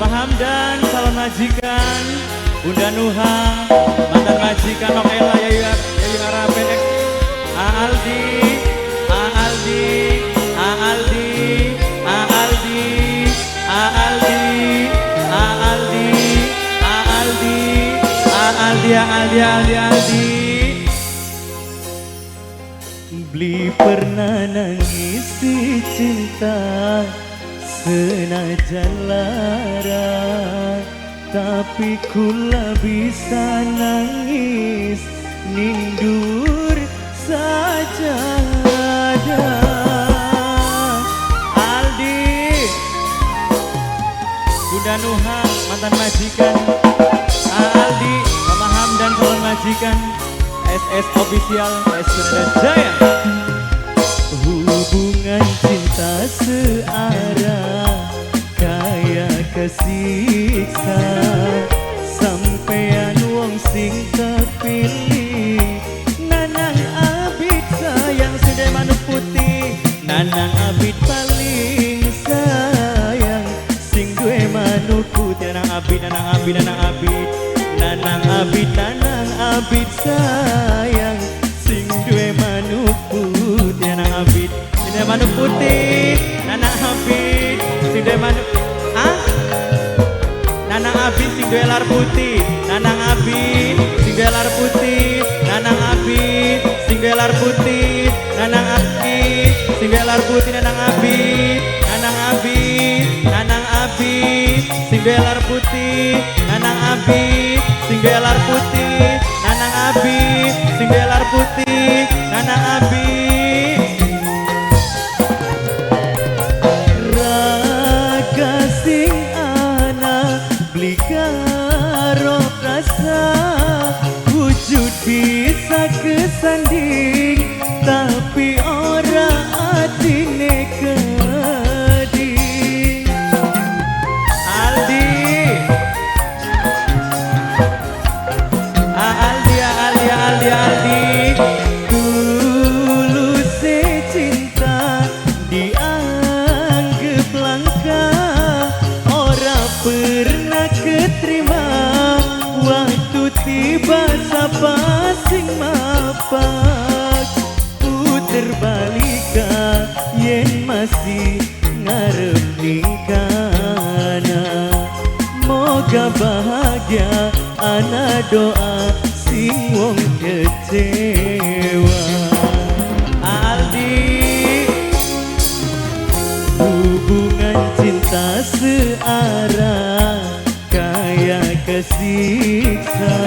Mama Hamdan calon majikan, Bunda Nuha mantan majikan, Nok Ella, Yayu Yayu Araben, Aldi, Aldi, Aldi, Aldi, Aldi, Aldi, Aldi, Aldi, Aldi, Aldi, Aldi. Beli pernah nangisi cinta senajan lara, tapi kula bisa nangis nindur saja. Aldi, Bunda Nuha mantan majikan, Aldi, Mama Hamdan calon majikan, SS Official S Sunada Jaya. Hubungan cinta searah kaya kesiksa, sampean wong sing terpilih. Nanang Abid sayang sudah manuk putih, Nanang Abid paling sayang sing duwe manuk putih. Nanang Abid, Nanang Abid, Nanang Abid, Nanang Abid, Nanang Abid sayang sing duwe manuk putih. Nanang Abid sing duwe manuk putih, Nanang Abid sing duwe manuk, ah? Nanang Abid sing duwe lar putih, Nanang Abid sing duwe lar putih, Nanang Abid sing duwe lar putih, Nanang Abid sing duwe lar putih, Nanang Abid, Nanang Abid, Nanang Abid sing duwe lar putih, Nanang Abid sing duwe lar putih, Nanang Abid sing duwe lar putih, Nanang Abid. Raga sing ana beli karo rasa, wujud bisa kesanding tapi ora atine keding. Aldi, Aldi, Aldi, Aldi, Aldi. Tulus cinta dianggap langka, ora pernah keterima. Waktu tiba sapa sing mapak, puter balika yen masih ngarep ningkana. Moga bahagia ana doa sing wong kecewa. Aldi, hubungan cinta searah kaya kesiksa,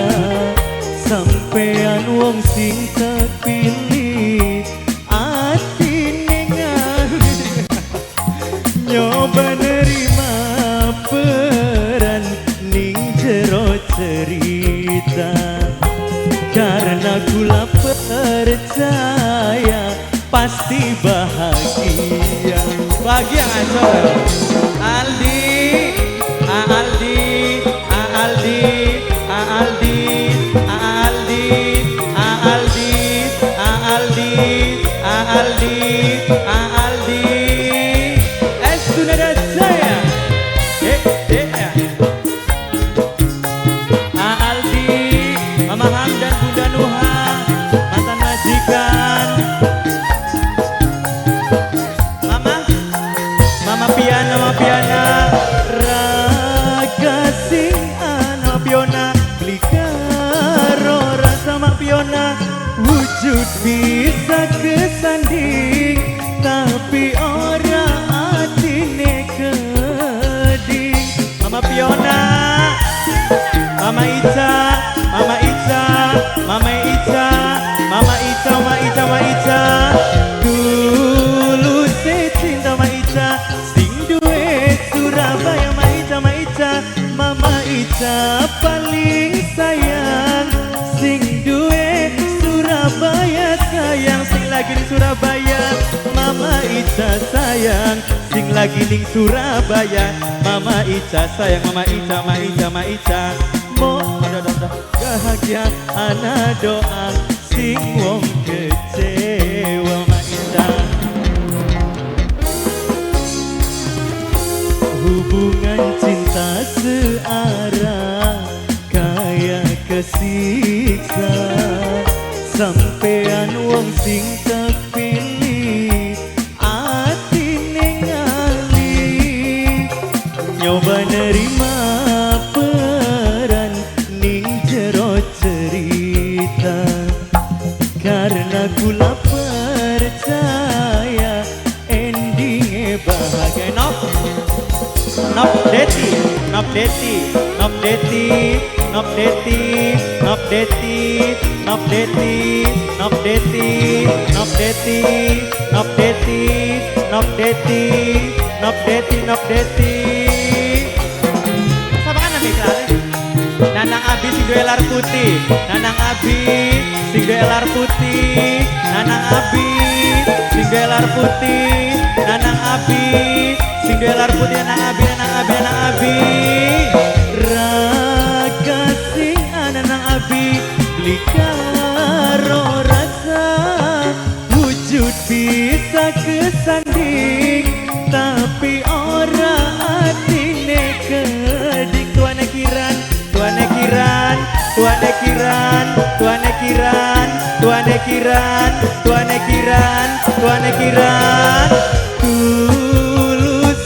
sampean wong sing terpilih atine nyoba nerima peran ning jero cerita. Karena kula percaya pasti bahagia. Bahagia ngaco. Aldi, Aldi, Aldi, Aldi, Aldi, Aldi, Aldi, Aldi, Aldi. S Sunada Jaya. Eh, eh, ya. Aldi, Mama Hamdan, Bunda Nuha, mantan majikan. Mama, Mama Piana, Mama Piana. Raga sing ana Piona, beli karo rasa Mak Piona. Wujud bisa kesanding tapi ora atine keding. Mama Piona, Mama Ica, Mama Ica, Mama Ica, Mama Ica, Mama Ica, Mama Ica. Tulus cinta Mama Ica, sing duwe Surabaya. Mama Ica, Mama Ica, Mama Ica paling sayang sing duwe Surabaya sayang, sing lagi di Surabaya. Mama Ica sayang, sing lagi ning Surabaya. Mama Ica sayang, Mama Ica, Mama Ica, Mama Ica. Mo ada ada bahagia ana doa sing wong kecewa. Mama Ica. Hubungan cinta cinta searah kaya kesiksa. Sampean wong sing terpilih, atine ngali nyoba nerima peran ning jero cerita. Karena kula percaya endingnya bahagia. Nop Nop Deti, Nop Deti, Nop Deti, Nop Deti, Nop Deti, Nop Deti, Nop Deti, Nop Deti, Nop Deti, Nop Deti, Nop Deti, Nop Deti. Siapa kan nih? Nanang Abi sing duwe lar putih, Nanang Abi sing duwe lar putih, Nanang Abi sing duwe lar putih, Nanang Abi sing duwe lar putih, Nanang Abi, Nanang Abi, Nanang Abi. Raka sing Nanang Abi beli karo rasa wujud bisa kesanding tapi ora atine kedik. Tuane kiran, tuane kiran, tuane kiran, tuane kiran, tuane kiran, tuane kiran, tuane kiran. Tulus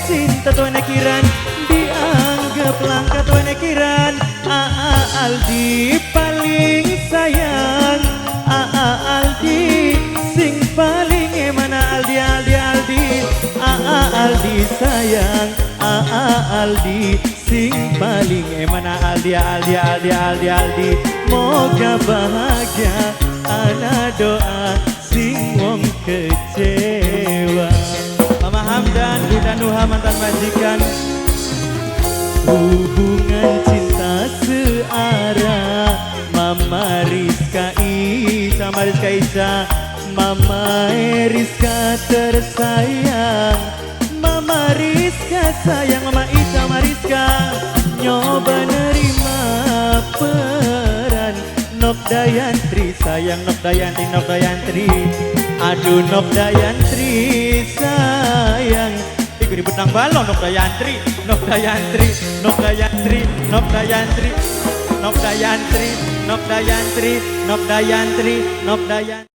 cinta tuane kiran dianggap langka tuane kiran. Aa Aldi paling sayang, Aa Aldi sing paling mana Aldi Aldi Aldi. Aa Aldi sayang, Aa Aldi sing paling mana Aldi Aldi Aldi Aldi Aldi. Moga bahagia ana doa sing wong kecewa. Mama Hamdan, Bunda Nuha mantan majikan. Hubungan cinta searah Mama Rizka Ica, Mama Rizka Ica, Mama Rizka tersayang, Mama Rizka sayang, Mama Ica, Mama Rizka nyoba nerima peran Nok Dayantri sayang, Nok Dayantri, Nok Dayantri, aduh Nok Dayantri sayang. Iku ribut nang balong Nok Dayantri, Nok Dayantri, Nok Dayantri, Nok Dayantri, Nok Dayantri, Nok Dayantri, Nok Dayantri, Nok Dayantri.